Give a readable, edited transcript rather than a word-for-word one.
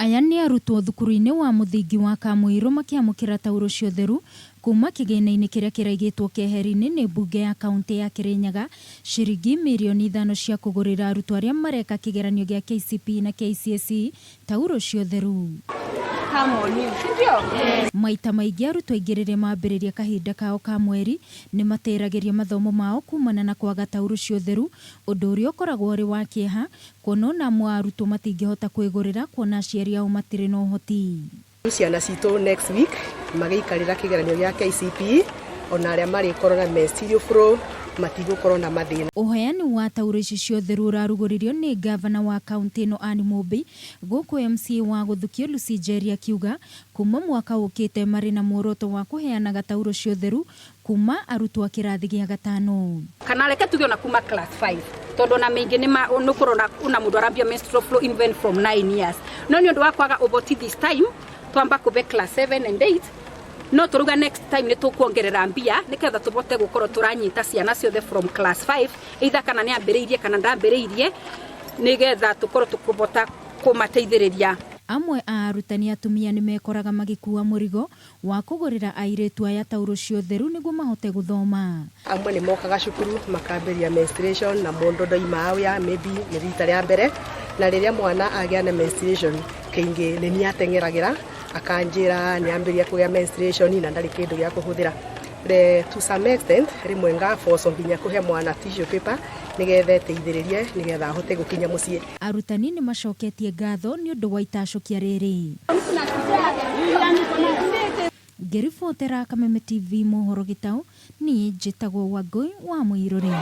Aya nĩ arutwo thukuru-inĩ wa mũthingi wa Kamũirũ makĩamũkĩra taurũ cia ũtheru kuma kĩgĩna-inĩ kĩrĩa kĩraigĩtwo keheri-inĩ nĩ mbunge ya kauntĩ ya Kĩrĩnyaga ciringi mirioni ithano cia kũgũrĩra arutwo arĩa mareka kĩgeranio gĩa KCPE na KCSE taurũ cia ũtheru. Maita maingĩ arutwo aingĩ rĩrĩa mambĩrĩria kahinda kao ka mweri nĩ matĩragĩria mathomo mao kumana na kwaga taurũ cia ũtheru, ũndũ ũrĩa ũkoragwo ũrĩ wa kĩeha Kuona ona amwe a arutwo matingĩhota kwĩgũrĩra kuona aciari ao matirĩ na ũhoti. Ciana citũ next week magĩikarĩra kĩgeranio gĩa KCPE ona arĩa marĩkorwo na menstrual flow matigũkorwo na mathĩna. Ũheani wa taurũ ici cia ũtheru ũrarugũririo nĩ ngavana wa kauntĩ ĩno Ann Mũmbi, gũkũ MCA wa Gũthukio Lucy Njeri akiuga kuma mwaka ũkĩte marĩ na muoroto wa kũheanaga taurũ cia ũtheru Kuma arutwo a kĩrathi gĩa gatano. Kana reke tuge ona kuma class 5 tondu ona maingi ni nukurona una mundu arambia menstrual flow even from 9 years no ni undu wa kwaga uboti this time twamba kube class 7 and 8 no turuga next time ni tukuongerera mbia niketha tubote gukorwo turanyita ciana ciothe from class 5 either kana ni ambiriirie kana ndambiriirie nigetha tukorwo tukubota kumateithiriria. Amwe a arutani atumia nĩ mekoraga magĩkuua mũrigo wa kũgũrĩra airĩtu aya taurũ cia ũtheru nĩguo mahote gũthoma. Amwe nĩ mokaga cukuru makambĩrĩria menstruation na mũndũ ndoima aware maybe nĩ rita rĩa mbere, na rĩrĩa mwana agĩa na menstruation kaingĩ nĩ niĩ ateng'eragĩra akanjĩra nĩ ambĩrĩria kũgĩa menstruation na ndarĩ kĩndũ gĩa kũhũthĩra. To some extent rĩmwe nga force nginya kũhe mwana tissue paper nĩgetha eteithĩrĩrie nĩgetha ahote gũkinya mũciĩ. Arutani nĩ macoketie ngatho nĩ ũndũ wa itacũkia rĩrĩ. Ngĩribotera Kameme TV mohoro gĩtaũ, niĩ njĩtagwo Wangũi wa Mũirũrĩ.